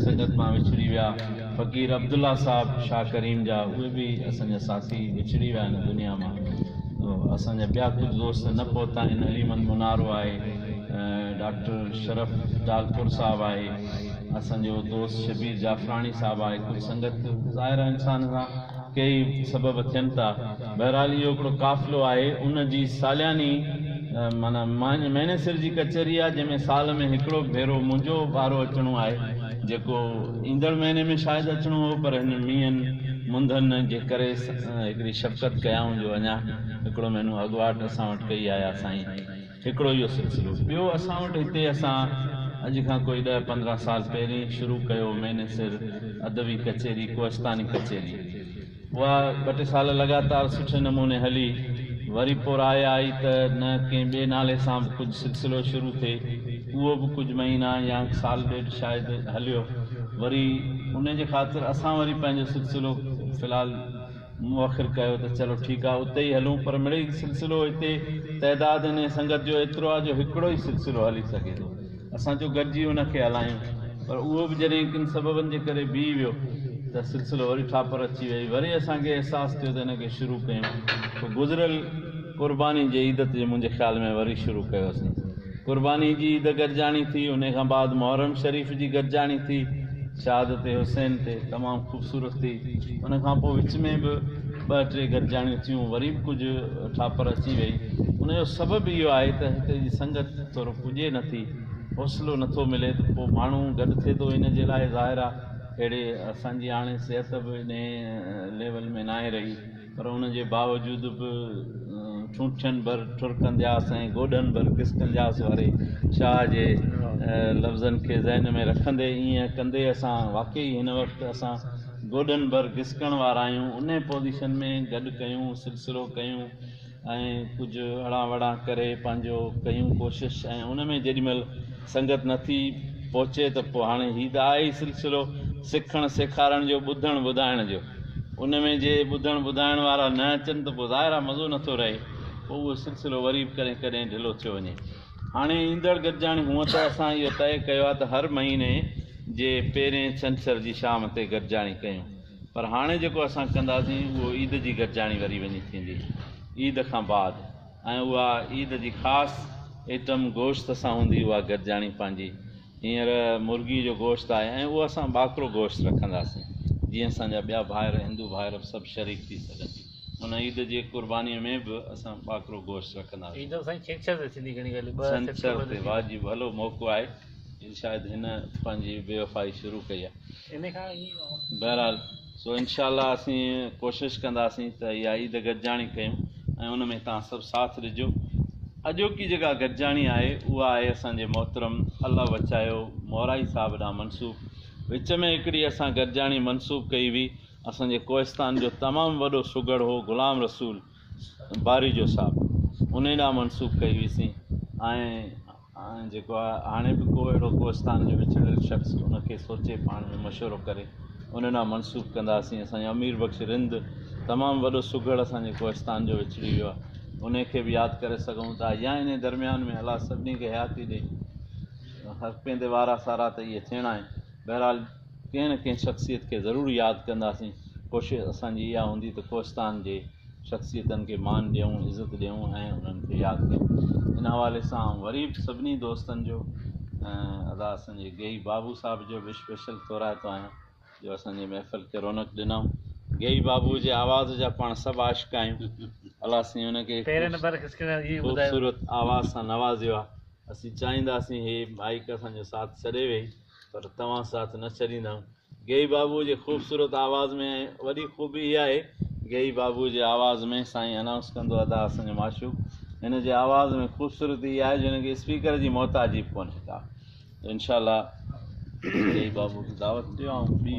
سنگت مان وڇڙي ويا. فقير عبدالله صاحب شاهه ڪريم جا اهي به اسان جا ساٿي وڇڙي ويا هن دنيا مان. اسان جا ٻيا ڪجهه دوست نه پهتا آهن علي محمد منارو آهي، ڊاڪٽر شرف ٽالپر صاحب آهي، اسان جو دوست شبير جعفراڻي صاحب آهي، ڪجهه سنگت ظاهر آهي انسان سان ڪيئي سبب ٿين ٿا. بهرحال اهو هڪڙو قافلو آهي ان جي سالياني معنيٰ مهيني سر جي ڪچهري آهي جنهن ۾ سال ۾ هڪڙو ڀيرو منهنجو وارو اچڻو آهي جيڪو ايندڙ مهيني ۾ شايد اچڻو هو پر هن مينهن مندن جي ڪري هڪڙي شفقت ڪيائون جو اڃا هڪڙو مهينو اڳواٽ اسان وٽ ڪهي آيا سائين. هڪڙو اهو سلسلو ٻيو اسان وٽ هتي اسان اڄ کان ڪوئي ڏهه 15 سال پهرين شروع ڪيو مهيني سر ادبي ڪچهري ڪوهستاني ڪچهري اها ٻه ٽي سال لڳاتار سٺي نموني هلي وري پوء راء آئي ته نه ڪنهن ٻئي نالي سان به ڪجهه سلسلو شروع ٿئي اهو به ڪجهه مهينا يا سال ڏيڍ شايد هليو وري ان جي خاطر اسان وري پنهنجو سلسلو في الحال مؤخر ڪيو ته چلو ٺيڪ آ اتي ئي هلون پر مڙئي سلسلو هتي تعداد انهي سنگت جو ايترو آ جو هڪڙو ئي سلسلو هلي سگهي ٿو اسان چيو گڏجي ان کي هلايون پر اهو به جڏهن ڪن سببن جي ڪري بيهي ويو ته سلسلو وري ٺاپر اچي وئي وري اسان کي احساس ٿيو ته ان کي شروع ڪيون پوء گذريل قرباني جي عيد تي منهنجي خيال ۾ وري شروع ڪيوسين قرباني جي عيد گڏجاڻي ٿي انهي کان بعد محرم شريف جي گڏجاڻي ٿي شهادت حسين تي تمام خوبصورت ٿي ان کان پوء وچ ۾ به ٻه ٽي گڏجاڻيون ٿيون وري به ڪجهه ٺاپر اچي وئي ان جو سبب اهو آهي ته هتي جي سنگت ٿورو پڄي نٿي حوصلو نٿو ملي ته پوء ماڻهو گڏ ٿئي ٿو ان جي لاء ظاهر آهي اهڙي اسان جي هاڻي صحت به انهي ليول ۾ ناهي رهي پر ان جي باوجود به ٺونٺين ڀر ٺرڪندياس ۽ گوڏن ڀر گسڪندياس واري شاهه جي لفظن کي ذهن ۾ رکندي ائين ڪندي اسان واقعي هن وقت اسان گوڏن ڀر گسڪڻ وارا آهيون انهي پوزيشن ۾ گڏ ڪيون سلسلو ڪيون ۽ ڪجهه اڙان وڙان ڪري پنهنجو ڪيون ڪوشش ۽ ان ۾ جيڏي مهل سنگت نٿي پهچي ته پوء هاڻي هي ته آهي ئي سلسلو سکڻ سيکارڻ جو ٻڌڻ ٻڌائڻ جو ان ۾ جي ٻڌڻ ٻڌائڻ وارا نه اچن ته پوء ظاهر آهي مزو نٿو رهي پوء اهو سلسلو وري به ڪڏهن ڪڏهن ڍلو ٿيو وڃي. هاڻي ايندڙ گڏجاڻي هونء ته اسان اهو طئي ڪيو آهي ته هر مهيني جي پهرين ڇنڇر جي شام تي گڏجاڻي ڪيون. پر هاڻي جيڪو اسان ڪنداسين اهو عيد جي گڏجاڻي وري وڃي ٿيندي عيد کان بعد ۽ اها عيد جي خاص ائٽم گوشت سان هوندي اها گڏجاڻي پنهنجي هينئر مرغي جو گوشت آهي ۽ اهو اسان ٻاڪرو گوشت رکنداسين جيئن اسان جا ٻيا ڀائر هندو ڀائر به سڀ شريڪ ٿي سگهن ان عيد جي قرباني ۾ به اسان ٻاڪرو گوشت رکنداسين. عيد به سائين ڇنڇر تي ٿيندي گهڻي ڳالهه ٻه ڇنڇر سيپٽمبر تي تي واهه جي ڀلو موقعو آهي شايد هن پنهنجي بيوفائي شروع ڪئي آهي. بهرحال سو انشاء الله اسين ڪوشش ڪنداسين ته اها عيد گڏجاڻي ڪيون ۽ ان ۾ توهان سڀ ساٿ ڏجو. اڄوڪي جيڪا گڏجاڻي آهي اها آهي اسان جي محترم الله بچايو مورائي صاحب ڏانهن منسوب. وچ ۾ هڪڙي اسان گڏجاڻي منسوب ڪئي هئي اسان جي ڪوهستان جو تمام وڏو سگهڙ هو غلام رسول باريجو صاحب انهي ڏانهن منسوب ڪئي هئيسين ۽ ۽ جيڪو آهي هاڻي به ڪو اهڙو ڪوهستان جو وڇڙيل شخص ان کي سوچي پاڻ ۾ مشورو ڪري ان ڏانهن منسوب ڪنداسين. اسان جو امير بخش رند تمام وڏو سگهڙ اسان جي ڪوهستان جو وڇڙي ويو آهي انهي کي به ياد ڪري سگهون ٿا يا انهي درميان ۾ الله سڀني کي حياتي ڏي هر ڪنهن تي وارا سارا ته اهي ٿيڻا آهن بهرحال ڪنهن نه ڪنهن شخصيت کي ضرور ياد ڪنداسين ڪوشش اسان جي اها هوندي ته ڪوهستان جي شخصيتن کي مان ڏيون، عزت ڏيون ۽ انهن کي ياد ڪيون. ان حوالي سان آئون وري به سڀني دوستن جو ۽ ادا اسان جي گيهي بابو صاحب جو به اسپيشل ٿورائتو آهيان جو اسان جي محفل کي رونق ڏنائون. گيهي بابو جي آواز جا پاڻ سڀ عاشق آهيون. الله سائين ان کي خوبصورت آواز سان نوازيو آهي. اسين چاهينداسين هي مائيڪ اسان جو ساٿ ڇڏي ويئي پر توهان ساٿ نه ڇڏيندؤ. گيهي بابو جي خوبصورت آواز ۾ ۽ وڏي خوبي اها آهي گيهي بابو جي آواز ۾ سائين انائونس ڪندو ادا اسان جو معشوق هن جي آواز ۾ خوبصورتي اها آهي جو هن کي اسپيڪر جي محتاجي به ڪونهي ڪا ته انشاء الله گيهي بابو کي دعوت ڏيو ۽ ٻي